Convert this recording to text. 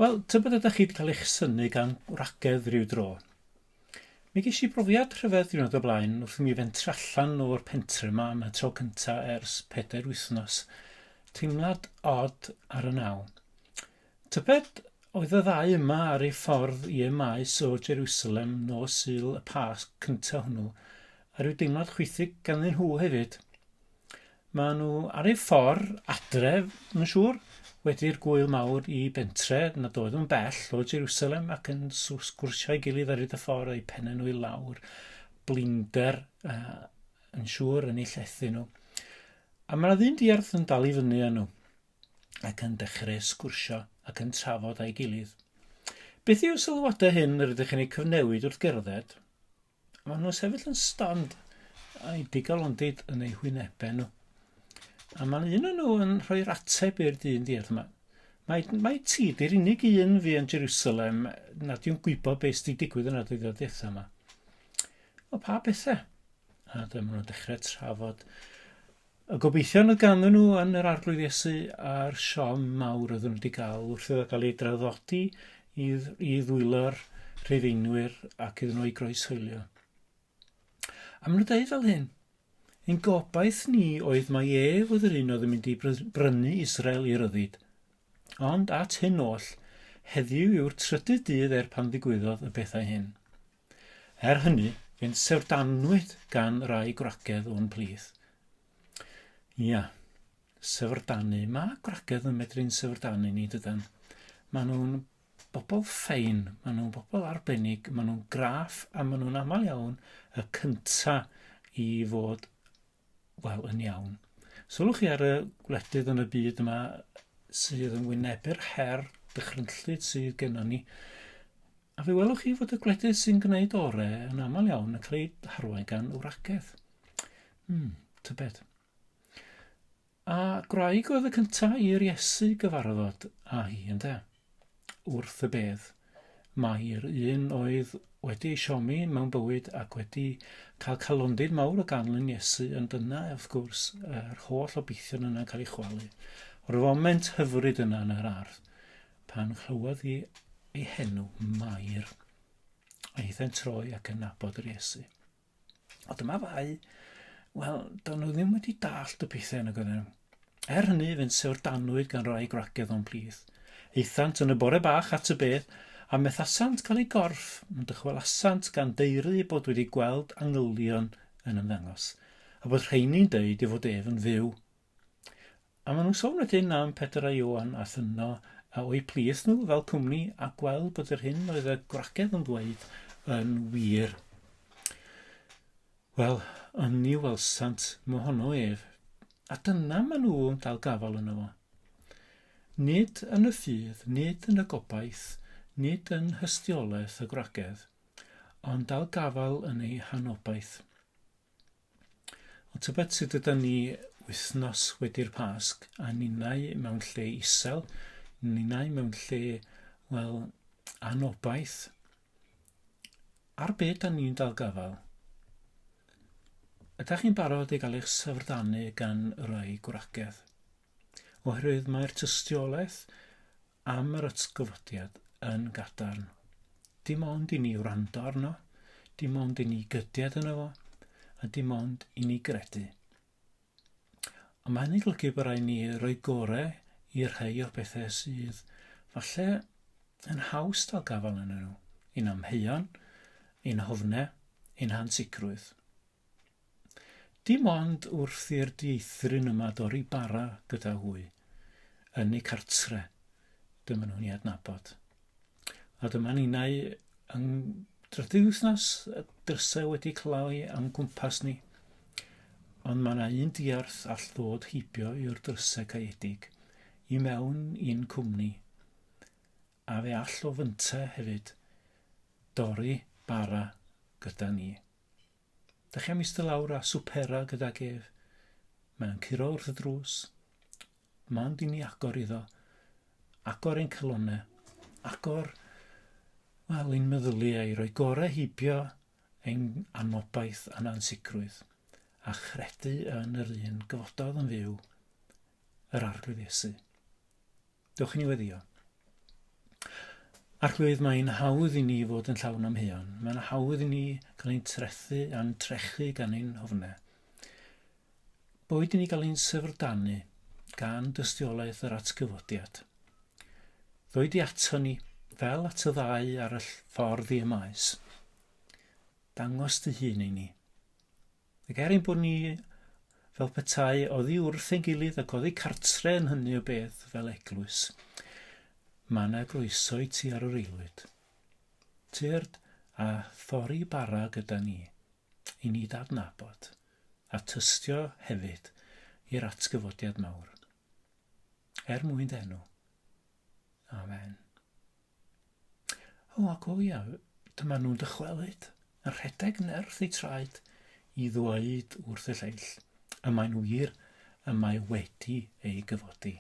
Wel, tybed ydych chi wedi cael eich synnu gan wragedd rhyw dro? Mi ges i brofiad rhyfedd diwrnod o blaen wrth i mi fentro allan o'r pentre yma am y tro cynta ers pedair wythnos. Teimlad od ar y naw. Tybed oedd y ddau yma ar eu ffordd i Emmaus o Jerusalem nos Sul y Pasg cynta hwnnw, a rhyw deimlad chwithig ganddyn nhw hefyd. Maen nhw ar eu ffordd adref, mae'n siŵr, wedi'r gwyl mawr i bentre nad oedd yn bell o Jerusalem ac yn sgwrsio ei gilydd ar hyd y ffordd, eu pennau nhw i lawr, blinder uh, yn siŵr yn eu llethu nhw. A mae yna ddyn diarth yn dal i fyny â nhw ac yn dechrau sgwrsio ac yn trafod â'i gilydd. Beth yw sylwadau hyn yr ydych chi'n eu cyfnewid wrth gerdded? Maen nhw'n sefyll yn stand a'i digalondid yn eu hwynebau nhw. A mae un o'n nhw yn rhoi'r ateb i'r dyn diarth yma. Mae, mae ti di'r unig un fi yn Jerusalem nad yw'n gwybod beth sydd wedi digwydd yn y dyddiau diwethaf yma. O, pa bethau? A dyma nhw'n dechrau trafod Y gobeithion oedd ganddyn nhw yn yr Arglwydd Iesu a'r siom mawr oedden nhw wedi gael wrth iddo gael ei draddodi i, i ddwylo'r Rhufeinwyr ac iddyn nhw ei groeshoelio. A maen nhw'n dweud fel hyn, ein gobaith ni oedd mai ef oedd yr un oedd yn mynd i brynu Israel i ryddid. Ond at hyn oll, heddiw yw'r trydydd dydd er pan ddigwyddodd y pethau hyn. Er hynny, fe'n syfrdanwyd gan rai gwragedd o'n plith. Ia, syfrdanu. Mae gwragedd yn medru'n syfrdanu ni, dydan. Maen nhw'n bobl ffein, maen nhw'n bobl arbennig, maen nhw'n graff a maen nhw'n aml iawn y cynta i fod wel, yn iawn. Sylwch chi ar y gwledydd yn y byd yma sydd yn wynebu'r her dychrynllyd sydd gennon ni. A fe welwch chi fod y gwledydd sy'n gwneud ore yn aml iawn yn cael eu harwain gan wragedd. Hmm, tybed. A gwraig oedd y cyntaf i'r Iesu gyfarfod â hi, ynde? Wrth y bedd. Mae'r un oedd wedi ei siomi mewn bywyd ac wedi cael calondid mawr o ganlyn Iesu, ond dyna, wrth gwrs, yr holl obeithion yna'n cael ei chwalu. O'r foment hyfryd yna yn yr ardd, pan chlywodd hi ei henw, Mair, a hithau'n troi ac yn nabod yr Iesu. O dyma ddau, wel, do'n nhw ddim wedi dallt y pethau yn y oedden nhw. Er hynny, fe'n syfrdanwyd gan rai gwragedd o'n plith. Aethant yn y bore bach at y bedd, a methasant cael ei gorff, ond dychwelasant gan deuru eu bod wedi gweld angylion yn ymddangos, a bod rheini'n deud ei fod ef yn fyw. A maen nhw'n sôn wedyn am Pedr a Ioan a thyno a o'u plith nhw fel cwmni a gweld bod yr hyn oedd y gwragedd yn ddweud yn wir. Wel, ond ni welsant mohono ef. A dyna maen nhw'n dal gafael yno fo. Nid yn y ffydd, nid yn y gobaith, nid yn hystiolaeth y gwragedd, ond dal gafael yn ei hanobaith. Ond tybed sut ydan ni wythnos wedi'r Pasg a ninnau mewn lle isel, ninnau mewn lle, wel, anobaith. Ar be dan ni'n dal gafael? Ydych chi'n barod i gael eich syfrdanu gan rai gwragedd? Oherwydd mae'r tystiolaeth am yr atgyfodiad yn gadarn. Dim ond i ni wrando arno, dim ond i ni gydiad yno fo, a dim ond i ni gredu. Ond mae hynny'n golygu bod rhaid ni roi gore i rhai o'r pethau sydd falle yn haws dal gafael yn nhw, ein amheuon, ein hofnau, ein hansicrwydd. Dim ond wrth i'r dieithryn yma dorri bara gyda hwy, yn eu cartre, dyma nhw'n ei adnabod. A dyma ninnau yng drydydd wythnos, y drysau wedi clau am gwmpas ni. Ond mae yna un diarth all ddod heibio i'r drysau caeedig, i mewn i'n cwmni. A fe all o fynte hefyd dorri bara gyda ni. Dych chi am eistedd lawr a swpera gydag ef? Mae'n curo wrth y drws. Mond i ni agor iddo. Agor ein calonau. Agor, wel, ein meddyliau i roi gorau heibio ein anobaith a'n ansicrwydd a chredu yn yr un gyfododd yn fyw, yr Arglwydd Iesu. Dewch i ni weddio. Arglwydd, mae'n hawdd i ni fod yn llawn amheuon. Mae'n hawdd i ni gael ein trethu a'n trechu gan ein hofnau. Boed i ni gael ein syfrdanu gan dystiolaeth yr atgyfodiad. Ddoi di ato ni, fel at y ddau ar y ffordd i y maes. Dangos dy hun i ni. Ac er ein bod ni fel petai oddi wrth ein gilydd ac oddi cartre yn hynny o beth fel eglwys, mae yna groeso i ti ar yr aelwyd. Tyrd a thorri bara gyda ni, i ni d'adnabod, a tystio hefyd i'r atgyfodiad mawr. Er mwyn d'enw. Amen. O, ac o ia, dyma nhw'n dychwelyd, yn rhedeg nerth eu traed i ddweud wrth y lleill, y mae'n wir, y mae wedi ei gyfodi.